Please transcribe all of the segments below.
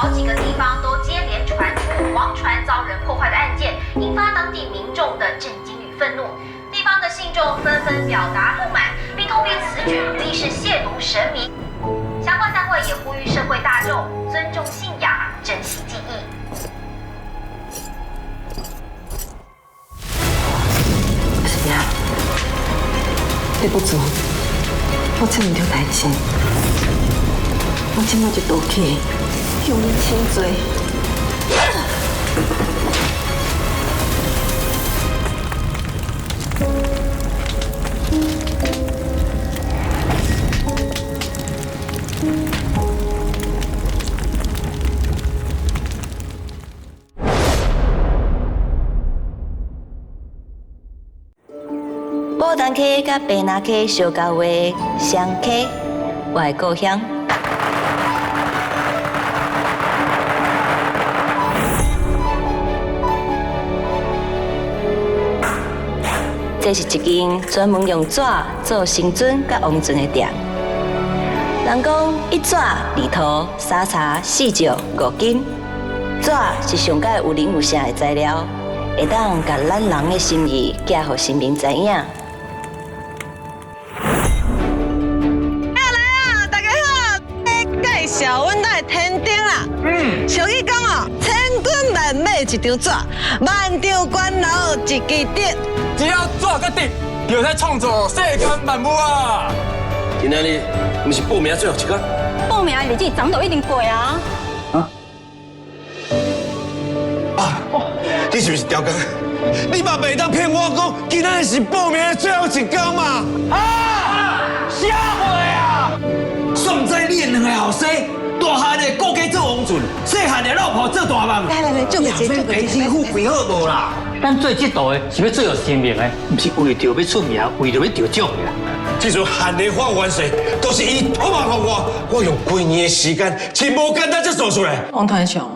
好幾個地方都接連傳出王船遭人破壞的案件，引發當地民眾的震驚與憤怒。地方的信眾紛紛表達不滿，並痛批此舉無疑是褻瀆神明。相關單位也呼籲社會大眾尊重信仰，珍惜記憶。是啊，對不住，我做毋對代誌，我這擺就道歉，向恁請罪。牡丹溪佮白拿溪相交的双溪，我的故乡。這是一間專門用紙做神尊佮王船的店。人講一紙二塗三茶四石五金，紙是上蓋有靈有性的材料，會當共咱人的心意寄予神明知影。來啊！大家好，介紹阮家的天燈啦。俗語講哦，千軍萬馬一張紙，萬丈關樓一支筆。只要紙佮筆，就會創造世間萬物啊！今仔日毋是報名最後一天？報名的日子早都已經過啊！啊！你是毋是刁工？你嘛袂當騙我講，今仔日是報名的最後一天嘛？啊！啥話啊？煞毋知你的兩个後生，大漢的顧家做王船，細漢的老婆做大夢。來來來，做個這，做個這。師傅備好無啦？咱做這道的是欲做予神明的，毋是為著欲出名，為著欲得獎的。這陣韓梨花元帥都是伊託夢予我，我用幾年的時間，真無簡單才做出來。王團長，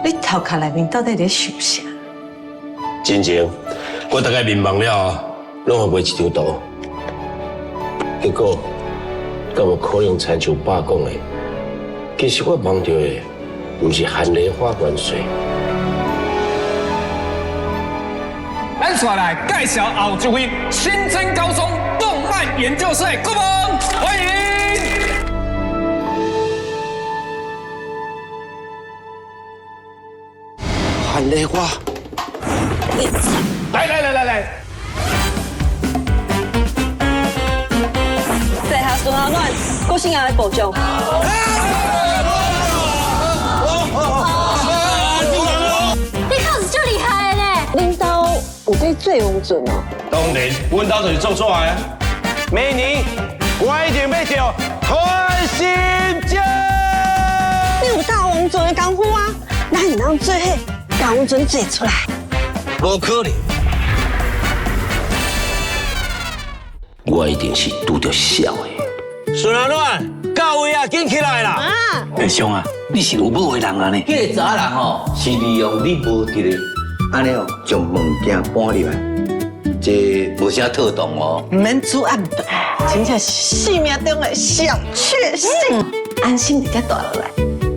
你頭殼內面到底咧想啥？之前我大概眠夢了後，攏會畫一張圖，結果敢有可能親像爸講的，其實我夢著的毋是韓梨花元帥。咱紲來介紹後一位新增高中動漫研究社顧問，歡迎。韓梨花，來來來來來，在下孫阿暖，郭姓的部長。你靠是足厲害的呢！恁兜有在做王船哦？當然，阮兜就是做紙的啊。明年我一定欲著團心獎。你有教王船的功夫啊？咱會當做伙共王船做出來。無可能，我一定是拄著痟的。孫阿暖，到位啊，緊起來啦！阿兄啊，你是有母的人啊呢？彼個查某人吼，是利用你無佇咧，按呢哦，將物件搬入來，這無啥妥當哦。毋免煮暗頓，真正是生命中的小確幸，安心佇遮蹛落來。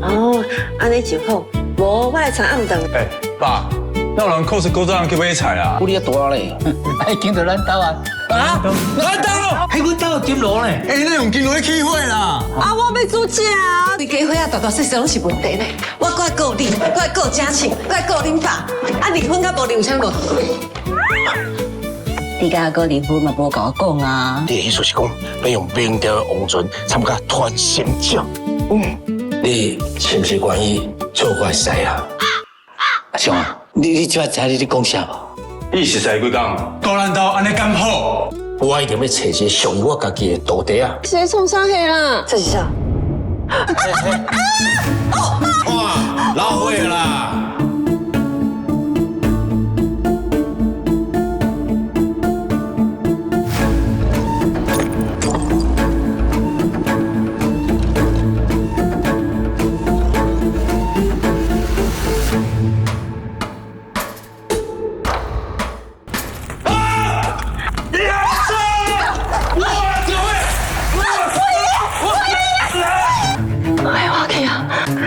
哦，按呢就好，無我來炒暗頓。欸，爸，哪有人扣着古早人去買菜啊？你遐大咧，哎，經著咱兜啊！啊，咱兜，彼阮兜有金爐呢？欸，你用金爐去起火啦！啊，我欲煮食啊！規家伙仔大大細細攏是問題呢。我閣愛顧你，閣愛顧嘉慶，閣愛顧恁爸。啊，離婚佮無離有啥無？你佮阿哥離婚嘛，無共我講啊。你的意思是講，欲用明朝的王船參加團神獎？你是毋是願意做我的婿啊？阿兄啊，你這擺知你咧講啥無？你熟似幾工，到咱兜按呢敢好？我一定欲揣一个屬於我家己的徒弟啊！是咧創啥貨啦？這是啥？哇，老火啦！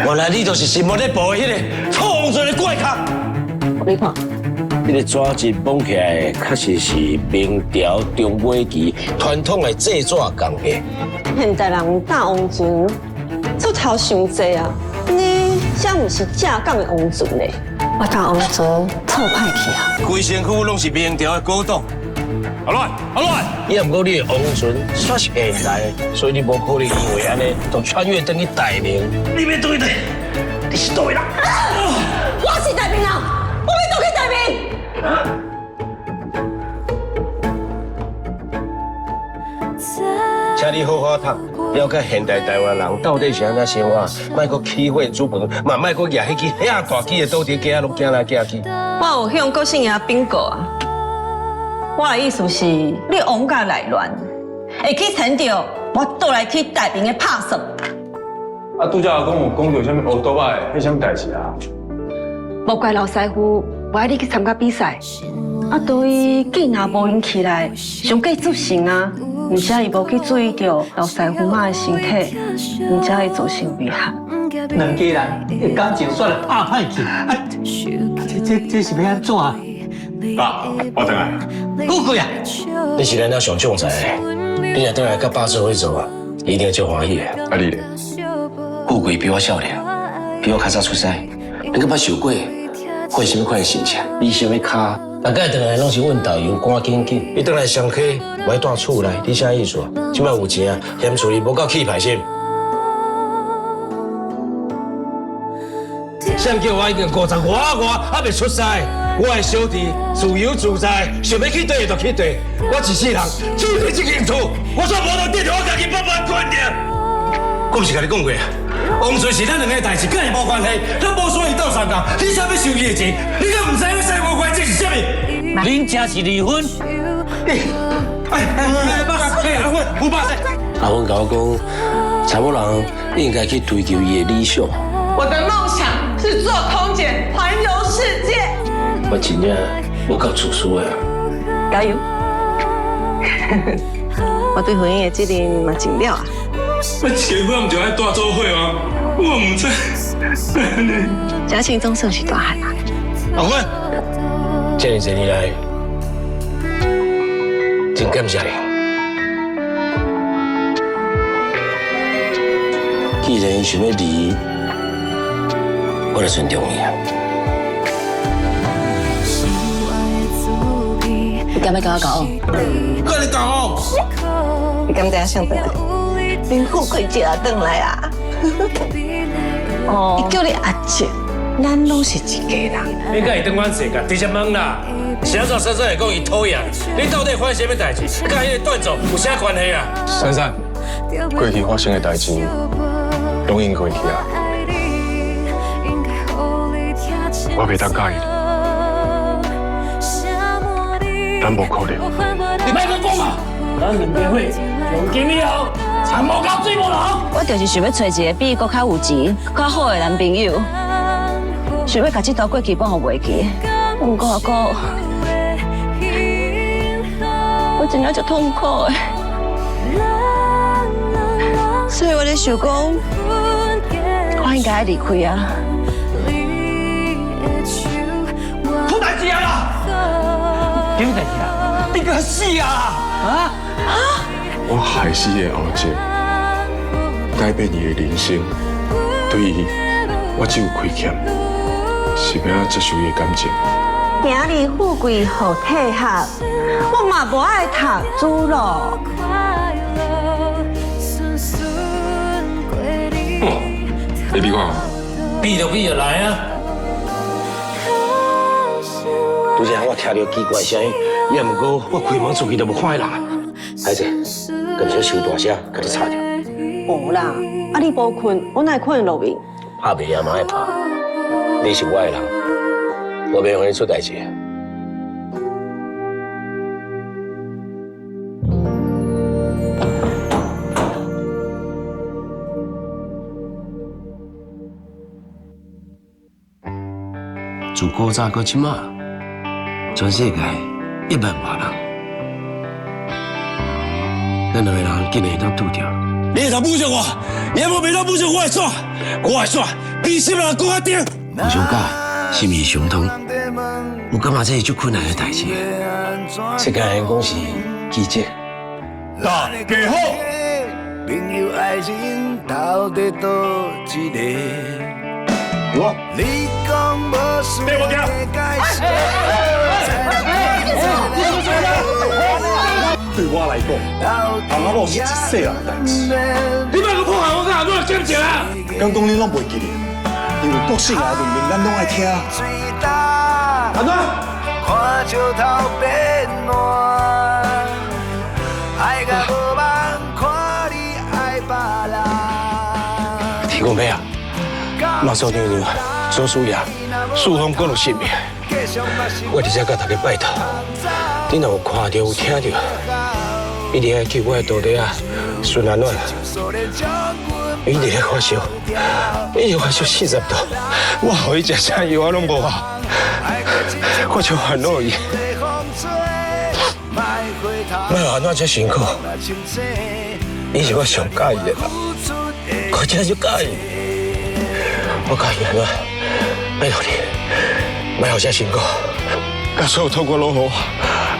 原來你就是新闻咧报的彼个错王船的怪咖。你看，这个纸质绑起来，确实是明朝中尾期传统的制纸工艺。现代人搭王船，出头伤济啊！你这毋是正港的王船咧？我搭王船错歹去啊！规身躯拢是明朝的古董。阿乱，阿乱！也毋过你的王船算是现代的，所以你无可能因为按呢，就穿越转去大明。你欲转去佗？你是佗位人？我是大明人，我欲转去大明。请你好好读，了解现代台湾人到底是按怎生活，莫阁起火煮饭，嘛莫阁举彼支遐大支的刀伫街仔拢行来行去。我有向郭姓爷禀告啊！我的意思是，你王家内乱，会去牵著我倒来去大明的拍算。啊，拄才阿公有讲著啥物乌多仔的，彼啥物代志啊？无怪老师傅无爱你去参加比赛，啊，对伊见若无闲起来，上过出神啊，毋才伊无去注意著老师傅妈的身体，毋才会造成遗憾。两家人的感情煞来拍歹去，啊，这是欲按怎？爸，我转来。富贵啊！你是咱家上将才的，你若转来佮爸做伙做啊，一定足欢喜的。啊你咧？富贵比我少年，比我较早出师，你阁捌受过，会啥物款的心情？你啥物跤？逐摆转来拢是阮导游赶紧紧，你转来上课，无爱蹛厝内，你啥意思啊？这摆有钱啊，嫌厝里无够气派是？谁叫我已经五十外外，还袂出师？我的小弟自由自在，想欲去佗就去佗。我一世人只对这间厝，我煞无通得著我家己百般决定。我毋是共你讲过啊，王瑞是咱两个的代志，佮伊无关系，咱无需要伊斗相共。你才欲收伊的钱，你敢毋知影生活原则是啥物？恁这是离婚？哎哎哎，爸，哎阿芬，有爸在。阿芬共我讲，查某人应该去追求伊的理想。我的梦想是做空姐，环游世界。我真正无够自私的。加油！我对婚姻的责任嘛尽了啊。我结婚毋就爱蹛做伙吗？我毋知。嘉庆总算是大汉啊。阿芬，这么多年来，真感谢你。既然伊想欲离，我就尊重伊啊。你敢欲共我交往？佮你交往？你敢知影谁转来？林富贵姐啊，转来啊！哦，伊叫你阿姐，咱拢是一家人。你佮伊转阮世界，直接问啦。是按怎珊珊会讲伊讨厌你？你到底发生啥物代志？佮彼个段总有啥关系啊？珊珊，过去发生的代志拢已经过去啊。我袂当佮意你，咱无可能。你莫阁讲啊！咱两家伙从今以后，田无沟水无流。我就是想欲揣一个比伊阁较有钱、较好的男朋友，想欲共这段过去放予袂记。毋过阿哥，我真正足痛苦的，所以我咧想讲，我应该爱离开啊。出代志啊啦！啥物代志啊？你阁死啊！啊？我害死的后者，改变伊的人生，对伊，我只有亏欠，是欲按怎接受伊的感情？今日富贵予退学，我嘛无爱读书咯。你比看，比就比就来啊！拄才我听著奇怪声音，也毋过我开门出去就无看彼人。孩子，敢是伤大声，共你吵著。无啦，啊你无睏，我哪会睏会落眠？拍袂赢嘛爱拍，你是我的人，我袂予你出代志。自古早到这马，全世界1万外人，咱两个人竟然会当拄著。你會當侮辱我，你無袂當侮辱我的紙，我的紙比什麼人閣較重。無相佮，心意相通，我感覺這是足困難的代誌。世間人講是奇蹟。大家好。朋友愛情到底佗一个？我，你講無需要解釋。對我來講，阿某是一世人的代誌。你莫閣破壞我佮阿某的感情啊！敢講你攏袂記得？因為國姓的命令，咱攏愛聽。安怎？看石頭變軟，愛甲無夢，看你愛別人。天公伯啊，媽祖娘娘、祖師爺、四方各路神明，我佇遮共大家拜託，你若有看著有聽著，一定愛救我的徒弟啊，孫阿暖。伊佇咧發燒，伊發燒40度，我予伊食啥藥我攏無效，我就煩惱伊，莫予阿暖這辛苦，伊是我上佮意的人，我真足佮意，我佮意阿暖，拜託你，莫予這辛苦，佮所有痛苦攏予我，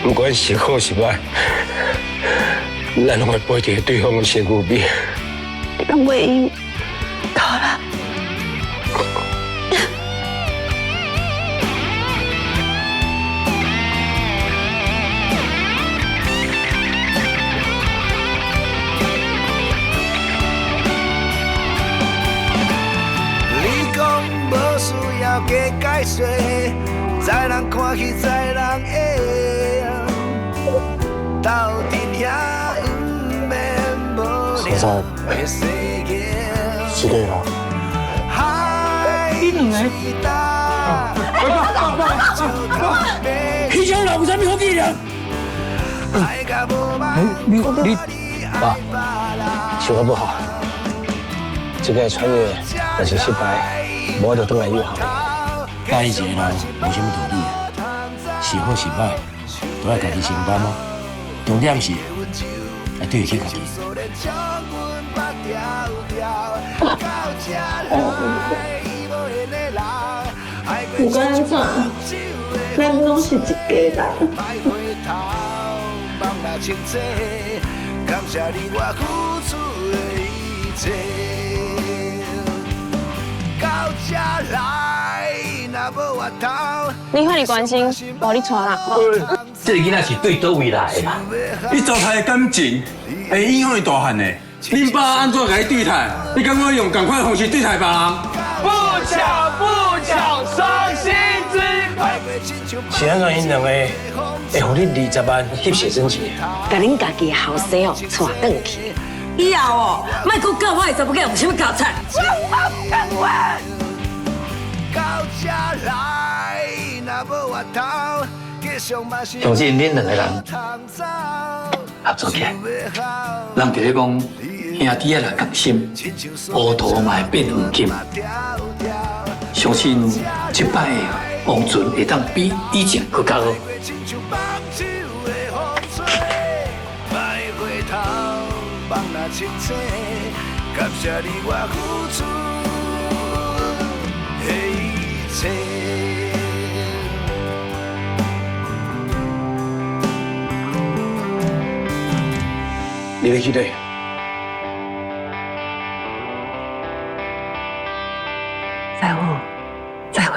不管是好是歹，咱攏會陪佇對方的身軀邊。你敢袂用？夠啦！你講無需要加解釋，知人歡喜知人會，鬥陣遐毋免無聊的世界。是的啦。你兩个，彼種人有啥物好伎倆？你爸，想法不好，這個穿越若是失敗，無就轉來又好。佮意一個人無啥物道理，是好是歹，都愛家己承擔哦。重點是愛對得起家己。不管按怎，咱攏是一家人。感謝你我付出的一切，到這來若無回頭。你遐爾關心，無你帶啦。這個囡仔是對佗位來的啦？你糟蹋的感情會影響伊大漢的。恁爸按怎共你對待？你敢會用仝款的方式對待別人？不巧不巧，傷心之是按怎𪜶兩個會予你20萬翕寫真集？共恁家己的後生哦帶轉去。以後哦，莫閣教我的查某囝有啥物教材。我不甘願。到這來若無回頭，相信恁兩個人合作起來，人佇咧講兄弟仔若仝心，烏塗嘛會變黃金。相信這擺的王船會當比以前閣較好。感謝你我付出的一切。你欲去佗？師傅，再會。